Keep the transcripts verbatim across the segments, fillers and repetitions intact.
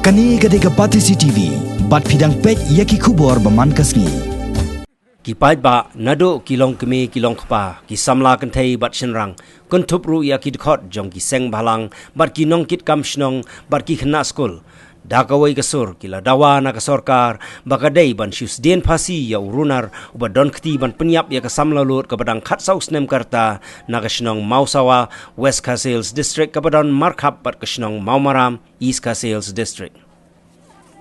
Kane ka dei ka Batesi T V, bad phi dang peit ïa ki khubor ba man ka sngi. Ki paidbah naduh ki longkmie ki longkpa, ki samla kynthei bad shynrang, kynthup ruh ïa ki dkhot jong ki seng bhalang bad ki nongkitkam shnong bad ki khynnah skul, da kawei ka sur ki la dawa na ka sorkar ba ka dei ban shu sdien phasi ïa u runar uba don kti ban pynïap ïa ka samla lud kaba dang khatsaw snem ka rta na ka shnong Mawsawa, West Khasi Hills District, kaba don markhap bad ka shnong Mawmaram, East Khasi Hills District.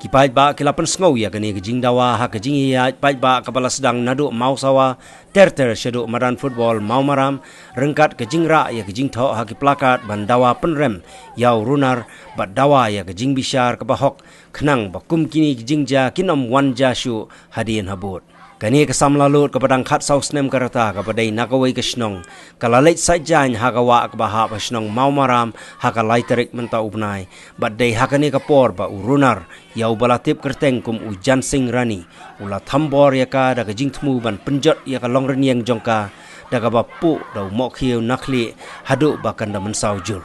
Ki paidbah ki la pynsngew ïa kane ka jingdawa ha ka jingïaid paidbah kaba la sdang naduh Mawsawa ter ter shaduh madan football Mawmaram, ryngkat ka jingrah ïa ka jingthoh ha ki plakat ban dawa pynrem ïa u runar bad dawa ïa ka jingbishar kaba hok, khnang ba kum kine ki jingjia kin ym wan jia shuh hadien habud. Kane ka samla lud kaba dang khatsaw snem ka rta kaba dei na kawei ka shnong, ka la leit sait jaiñ ha ka wah kaba hap ha shnong Mawmaram ha ka lai tarik mynta u bnai, bad dei ha kane ka por ba u runar ïa uba la tip kyrteng kum u Jansing Rani u la thambor ïa ka da ka jingthmu ban pynjot ïa ka longrynïeng jong ka da kaba puh da u mohkhiew na khlieh haduh ba kan da mynsaw jur.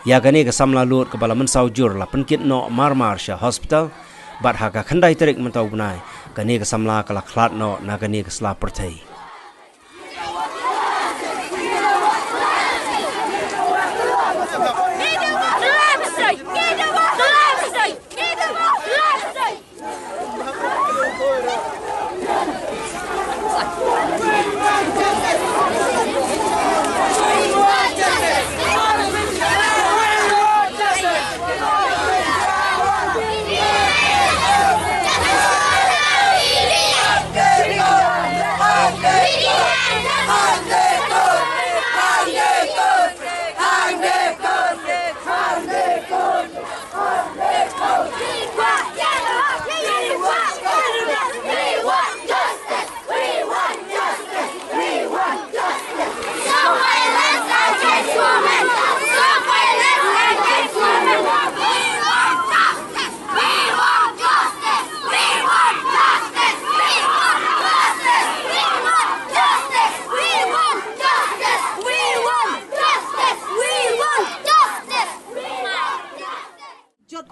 Ïa kane ka samla lud kaba la mynsaw jur la pynkit noh mar mar sha hospital, bad ha ka khyndai tarik mynta u bnai kane ka samla ka la khlad noh na kane ka sla pyrthei.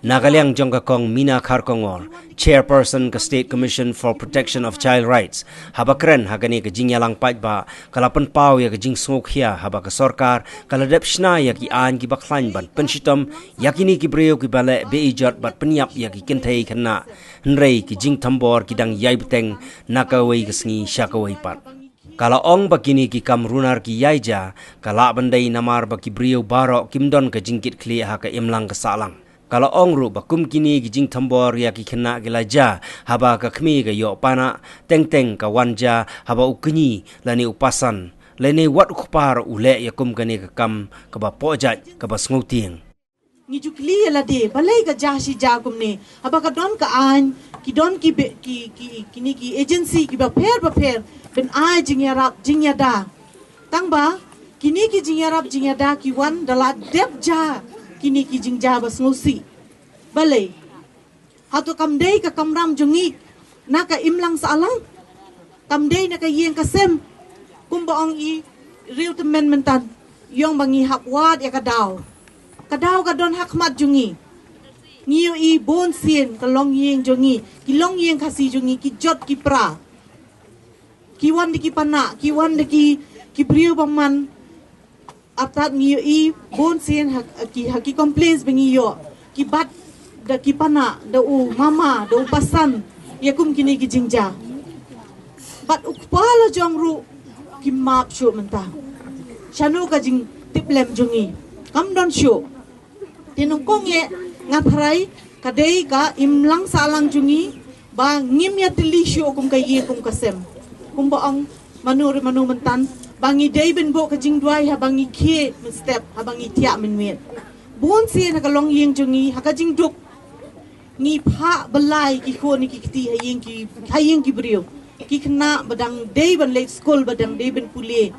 Na ka liang jong ka Kong Meena Kharkongor, Chairperson ka State Commission for Protection of Child Rights, haba kren ha kane ka jingïalang paidbah, ka la pynpaw ïa ka jingsngewkhia haba ka sorkar ka la dep shna ïa ki aiñ kiba khlaiñ ban pynshitom ïa kine ki briew kiba leh beiïjot bad pynïap ïa ki kynthei khynnah, hynrei ki jingthambor ki dang ïai bteng na kawei ka sngi sha kawei pat. Ka la ong ba kine ki kam runar ki ïai jia, ka lah ban dei namar ba ki briew baroh kim don ka jingkitkhlieh ha ka imlang ka sahlang. Ka la ong ruh ba kum kine ki jingthambor ïa ki khynnah ki la jia haba ka kmie ka ïoh panak, teng teng ka wan jia haba u kñi lane u pasan lane wat u kpa ruh u leh ïa kum kane ka kam kaba pohjait kaba sngewtieng. Ngi ju kylli ïa lade, balei ka jia shi jia kumne? Haba ka don ka aiñ, ki don ki be-, ki, ki, kine ki agency kiba pher bapher ban ai jingïarap jingïada. Tang ba kine ki jingïarap jingïada ki wan da la dep jia kine ki jingjia ba sngewsih. Balei? Hato kam dei ka kamram jong ngi na ka imlang sahlang? Kam dei na ka ïing ka sem? Kumba ong i riew tymmen mynta, i ong ba ngi hap wad ïa ka daw. Ka daw ka don ha khmat jong ngi. Ngi ïohi bun sien ka longïing jong ngi, ki longïing Khasi jong ngi ki jot ki pra. Ki wan da ki panak, ki wan da ki, ki briew bymman. Artat ngi ïohi bun sien ha ki, ha ki complaints ba ngi ïoh, ki bat da ki panak, da u mama, da u pasan ïa kum kine ki jingjia. Bad u kpa la jong ruh kim map shuh mynta. Shano ka jingtiplem jong ngi? Kam don shuh. Te nyngkong eh nga tharai ka dei ka imlang sahlang jong ngi ba ngim ïatylli shuh kum ka ïing kum ka sem. Kumba ong mano re mano mynta, ba ngi dei ban buh ka jingduwai haba ngi khie mynstep, haba ngi thiah mynmiet. Bun sien ha ka longïing jong ngi, ha ka jingduk, ngi phah byllai ki khun ki kti ha ïing ki, ha ïing ki briew. Ki khynnah ba dang dei ban leit skul, ba dang dei ban pule.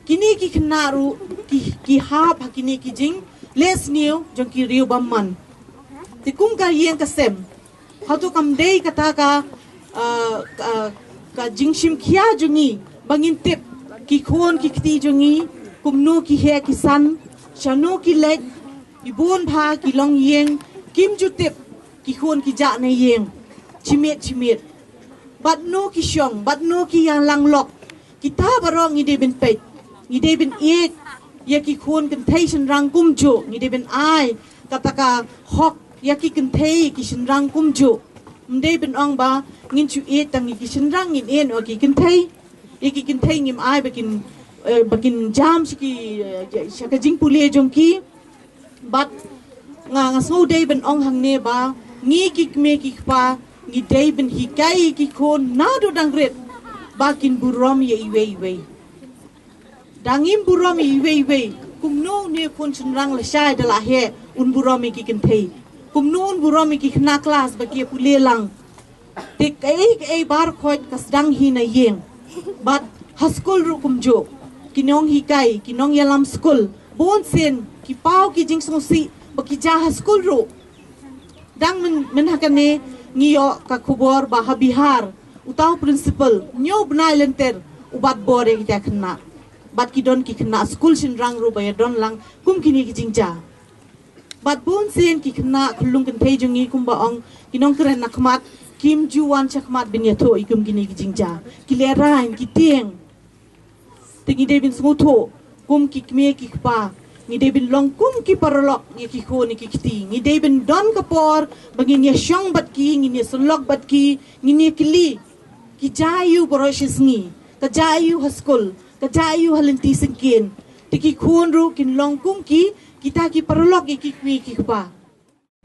Kine ki khynnah ruh ki, ki hap ha kine ki jingleh sniew jong ki riew bymman. Te kum ka ïing ka sem, hato kam dei kata ka, ah, ka, ka jingshim khia jong ngi ba ngin tip ki khun ki kti jong ngi kumno ki heh ki san, shano ki leit? Ki bun bha ki longïing kim ju tip Ki khun ki jah na ïing, chimit chimit. Bad no ki shong, bad no ki ïalang lok. Kita baroh ngi dei ban peit, ngi dei ban ïeit ïa ki khun kynthei shynrang kumjuh, ngi dei ban ai kata ka hok ïa ki kynthei ki shynrang kumjuh. Ym dei ban ong ba ngin shu ïeit tang ïa ki shynrang, ngin ïeit ïa ki kynthei. Ïa ki kynthei ngim ai ba kin, eh, ba kin jam sha ki, eh, sha ka jingpule jong ki. Bad nga, nga sngew dei ban ong hangne ba ngi ki kmie ki kpa ngi dei ban hikai ïa ki khun naduh dang rit ba kin burom ïa iwei iwei. Da ngim burom ïa iwei iwei, kumno une u khun shynrang lashai da la heh un burom ïa ki kynthei? Kumno un burom ïa ki khynnah klas ba ki ïa pule lang? Te kaei kaei baroh khoit ka sdang hi na ïing. Bad ha skul ruh kumjuh, ki nonghikai, ki nongïalam skul, bun sien ki paw ki jingsngewsih ba ki jia ha skul ruh. Dang myn, myn ha kane ngi ïoh ka khubor ba ha Bihar uta u principal hynñiew bnai lynter u bat bor ïa kita ki khynnah. Bad ki don ki khynnah skul shynrang ruh ba ïadon lang kum kine ki jingjia. Bad bun sien ki khynnah khyllung kynthei jong ngi, kumba ong ki nongkren na khmat, kim ju wan sha khmat ban ïathuh ïa kum kine ki jingjia. Ki lehraiñ, ki tieng. Te ngi dei ban sngewthuh kum ki kmie ki kpa, ngi dei ban long kum ki paralok ïa ki khun ïa ki kti. Ngi dei ban don ka por ba ngin ïa shong bad ki, ngin ïa sylloh bad ki, ngin ïa kylli. Ki jia aiu baroh shi sngi? Ka jia aiu ha skul? Ka jia aiu ha lynti syngkien? Te ki khun ruh kin long kum ki, kita ki paralok ïa ki kmie ki kpa.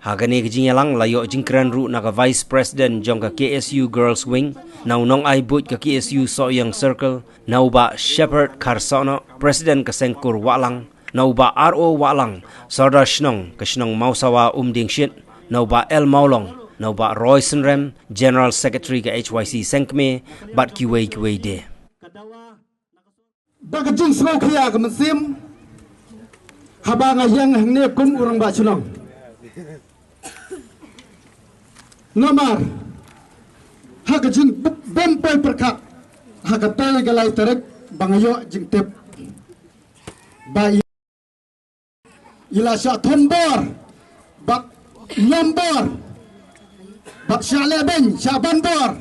Ha kane ka jingïalang la ïoh jingkren ruh na ka Vice President jong ka K S U Girls Wing, na u nongai buit ka K S U Sohiong Circle, na u Bah Shepherd Kharsohnoh, President ka Seng Kur Wahlang, na u Bah R O Wahlang, Sordar Shnong ka shnong Mawsawa Umdingshit, na u Bah L Mawlong, na u Bah Roy Synrem, General Secretary ka H Y C Sengkmie, bad kiwei kiwei de. Da ka jingsngewkhia ka mynsiem, haba nga ïeng hangne kum u rangbah shnong. Namar ha ka jingbym poi pyrkhat, ha katei ka lai tarik ba nga ïoh jingtip ba i, i la shah thombor bad nyombor bad shah lehbeiñ, shah banbor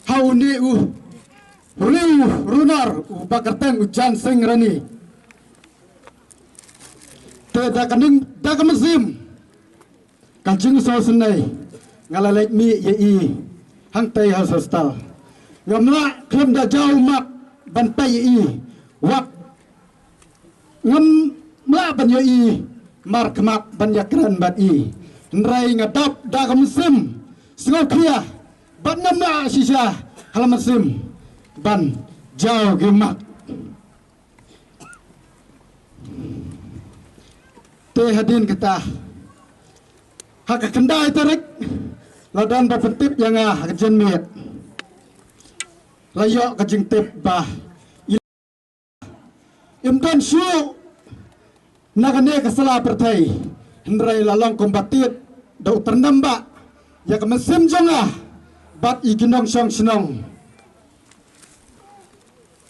ha une u riewrunar uba kyrteng u Jan Seng Rani. Te da ka ning, da ka mynsiem, ka jingsngewsynei, nga la leit mih ïa i hangtei ha hostel. Ngam lah khlem da jaw mat ban peit ïa i, wat ngam lah ban ïohi markhmat ban ïakren bad i. Hynrei nga dap da ka mynsiem sngewkhia bad ngam lah shisha ha la mynsiem ban jaw ki mat. Te hadien kata, ha ka khyndai tarik, la don ba pyntip ïa nga ha ka janmiet. La ïoh ka jingtip ba i, im don shuh na kane ka sla pyrthei, hynrei la long kumba tied da u tyrnem ba ïa ka mynsiem jong nga bad ïa ki nongshong shnong,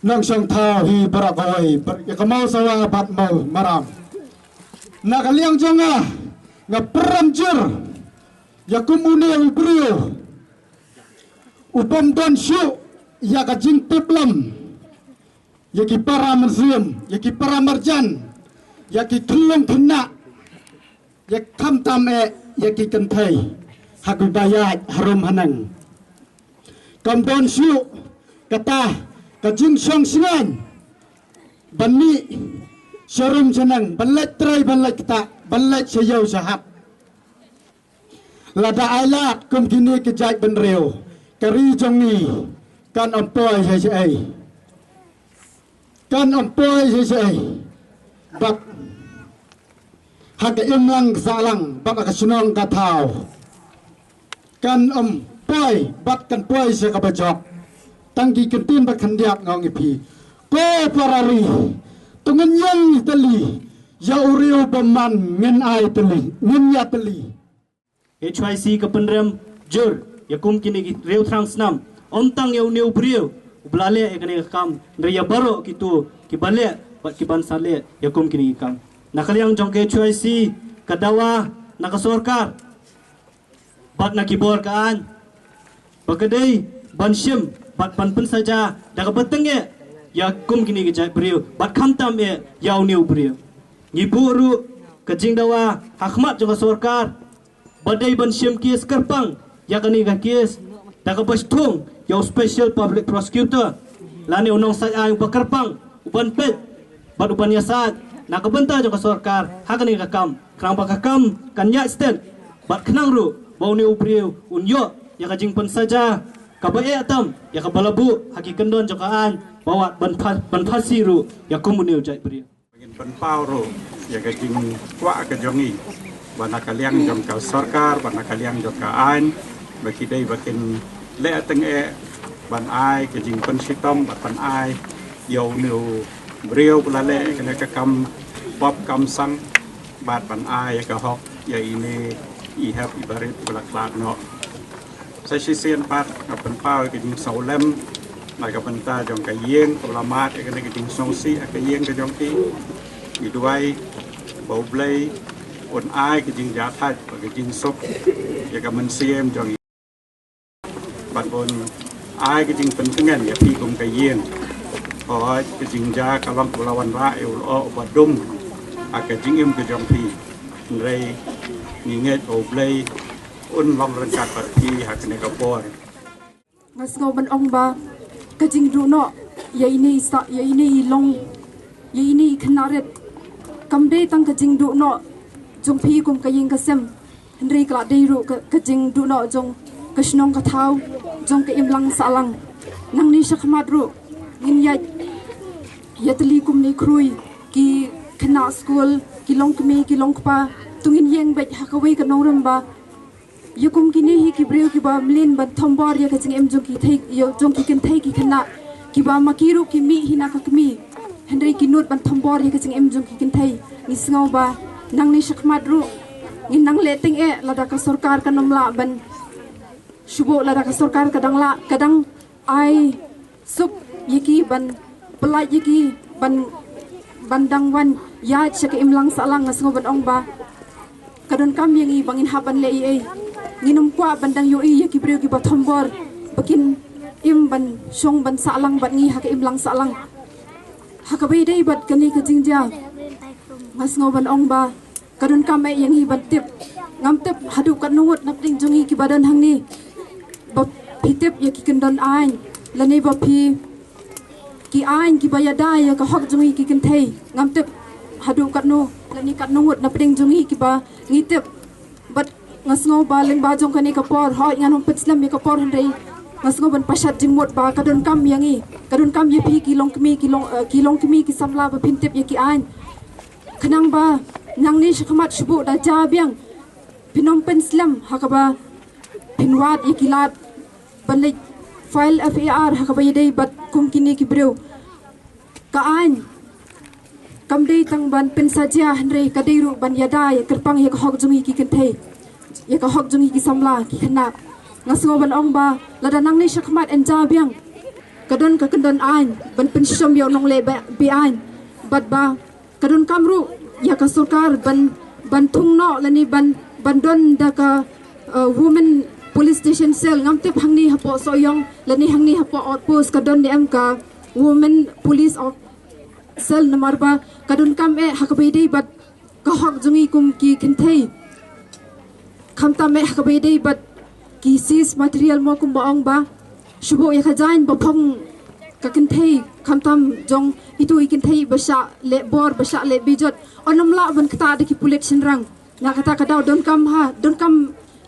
nongshong thaw hi baroh kawei, bar-, ïa ka Mawsawa bad Mawmaram. Na ka liang jong nga, nga pyrshang jur ïa kum une u briew u bym don shuh ïa ka jingtip lem ïa ki para mynsiem, ïa ki para marjan, ïa ki khyllung khynnah, ïa khamtam eh ïa ki kynthei ha kiba ïaid harum haneng. Kam don shuh kata ka jingshong shngaiñ ban mih sharum shaneng, ban leit trei, ban leit ktah, ban leit sha ïew sha hat. Lada ai lad kum kine ki jaitbynriew, ka ri jong ngi kan ym poi sha ei. Kan ym poi sha ei. Bad ha ka imlang ka sahlang bad ha ka shnong ka thaw, kan ym poi bad kan poi sha kaba jop. Tang ki ktien ba khyndiat nga ong ïa phi, ko para ri, to ngin ïeng ïatylli ïa u riew bymman, ngin ai tylli, ngin ïatylli. H Y C ka pynrem jur ïa kum kine ki riew thrang snam, ym tang ïa une u briew uba la leh ïa kane ka kam, hynrei ïa baroh kito kiba leh bad kiban sa leh ïa kum kine ki kam. Na ka liang jong ka H Y C, ka dawa na ka sorkar, Bad na ki bor ka aiñ ba ka dei ban shim bad ban pynsaja da kaba tyngeh ïa kum kine ki jait briew bad khamtam eh ïa une u briew. Ngi buh ruh ka jingdawa ha khmat jong ka sorkar ba dei ban shim kes kyrpang ïa kane ka kes da kaba sdang ïa u special public prosecutor lane u nongsait aiñ uba kyrpang uban peit bad uban ïasaid na ka bynta jong ka sorkar ha kane ka kam. Khnang ba ka kam kan ïaid stet bad khnang ruh ba une u briew un ïoh ïa ka jingpynsaja kaba eh tam ïa kaba la buh ha ki kyndon jong ka aiñ ba wat ban pha-, ban phasi ruh ïa kum une u jait briew. Ngin pynpaw ruh ïa ka jingkwah ka jong ngi ba na ka liang jong ka sorkar, ba na ka liang jong ka aiñ, ba ki dei ba kin leh tyngeh ban ai ka jingpynshitom bad ban ai ïa une u briew ba la leh kane ka kam pop kam sang bad ban ai ïa ka hok ïa ine i hep i barit ba la khlad noh. Sa shisien pat nga pynpaw ïa ka jingsngewlem na ka bynta jong ka ïing kaba la mad ïa kane ka jingsngewsih ha ka ïing ka jong ki. Ngi duwai ba U Blei un ai ka jingjahthait bad ka jingsuk ïa ka mynsiem jong i. Bad un ai ka jingpyntngen ïa phi kum ka ïing. Hooid ka jingjia ka long kaba la wanrah ïa u lyoh uba dum ha ka jingim ka jong phi. Hynrei ngi ngeit ba U Blei un long ryngkat bad phi ha kane ka por. Nga sngew ban ong ba ka jingduh noh ïa ine i sa, ïa ine i long, ïa ine i khynnah rit kam dei tang ka jingduh noh jong phi kum ka ïing ka sem. Hynrei ka la dei ruh ka, ka jingduh noh jong ka shnong ka thaw, jong ka imlang sahlang. Nangne shakhmat ruh ngin ïaid ïatylli kumne khrui, ki khynnah skul, ki longkmie, ki longkpa. To ngin ïeng beit ha kawei ka nongrim ba ïa kum kine hi ki briew kiba mlien ban thombor ïa ka jingim jong ki thei, ïa jong ki kynthei ki khynnah, kiba ma ki ruh ki mih hi na ka kmie. Hynrei ki nud ban thombor ïa ka jingim jong ki kynthei. Ngi sngew ba nangne shakhmat ruh ngin nang leh tyngeh lada ka sorkar kan ym lah ban shu buh, lada ka sorkar ka dang lah, ka dang ai suk ïa ki ban pyllait ïa ki ban, ban dang wan ïaid sha ka imlang sahlang. Nga sngew ban ong ba ka donkam ïa ngi ba ngin hap ban leh ei ei. Ngin ym kwah ban dang ïohi ïa ki briew kiba thombor ba kin im ban shong ban sahlang bad ngi ha ka imlang sahlang. Ha kaba ïadei bad kane ka jingjia nga sngew ban ong ba ka donkam eh ïa ngi ban tip. Ngam tip haduh katno ngut na pdeng jong ngi kiba don hangne ba phi tip ïa ki kyndon aiñ lane ba phi, ki aiñ kiba ïada ïa ka hok jong ngi ki kynthei. Ngam tip haduh katno lane katno ngut na pdeng jong ngi kiba ngi tip. Bad nga sngew ba lyngba jong kane ka por, hooid ngan ym pynslem ïa ka por, hynrei nga sngew ban pashat jingmut ba ka donkam ïa ngi, ka donkam ïa phi ki longkmie, ki long, eh, ki longkmie ki samla ba phin tip ïa ki aiñ. Khnang ba nangne shakhmat shu buh da jia biang phin ym pynslem ha kaba phin wad ïa ki lad ban leit file F I R ha kaba ïadei bad kum kine ki briew. Ka aiñ kam dei tang ban pynsaja, hynrei ka dei ruh ban ïada ïa kyrpang ïa ka hok jong ngi ki kynthei, ïa ka hok jong ngi ki samla ki khynnah. Nga sngew ban ong ba lada nangne shakhmat yn jia biang ka don ka kyndon aiñ ban pynshitom ïa u nongleh be-, be-aiñ, bad ba ka donkam ruh ïa ka sorkar ban, ban thung noh lane ban, ban don da ka, eh, women police station cell. Ngam tip hangne hapoh Sohiong lane hangne hapoh outpost ka don ne em ka women police of cell, namar ba ka donkam eh ha kaba ïadei bad ka hok jong ngi kum ki kynthei. Khamtam eh ha kaba ïadei bad ki seize material mo kumba ong ba shu buh ïa ka jaiñ ba phong ka kynthei, khamtam jong itu i kynthei ba shah leh bor, ba shah leh bejot. Yn ym lah ban ktah da ki pulit shynrang. Na kata ka daw donkam ha, donkam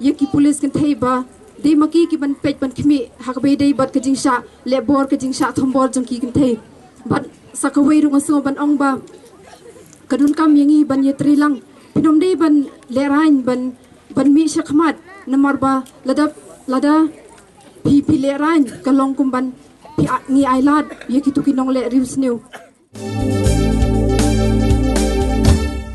ïa ki pulit kynthei ba dei ma ki ki ban peit ban khmih ha kaba ïadei bad ka jingshah leh bor, ka jingshah thombor jong ki kynthei. Bad sa kawei ruh nga sngew ban ong ba ka donkam ïa ngi ban ïatreilang. Phin ym dei ban lehraiñ ban, ban mih shakhmat, namar ba lada, lada phi, phi lehraiñ ka long kum ban phi a-, ngi ailad ïa kitu ki nongleh riewsniew.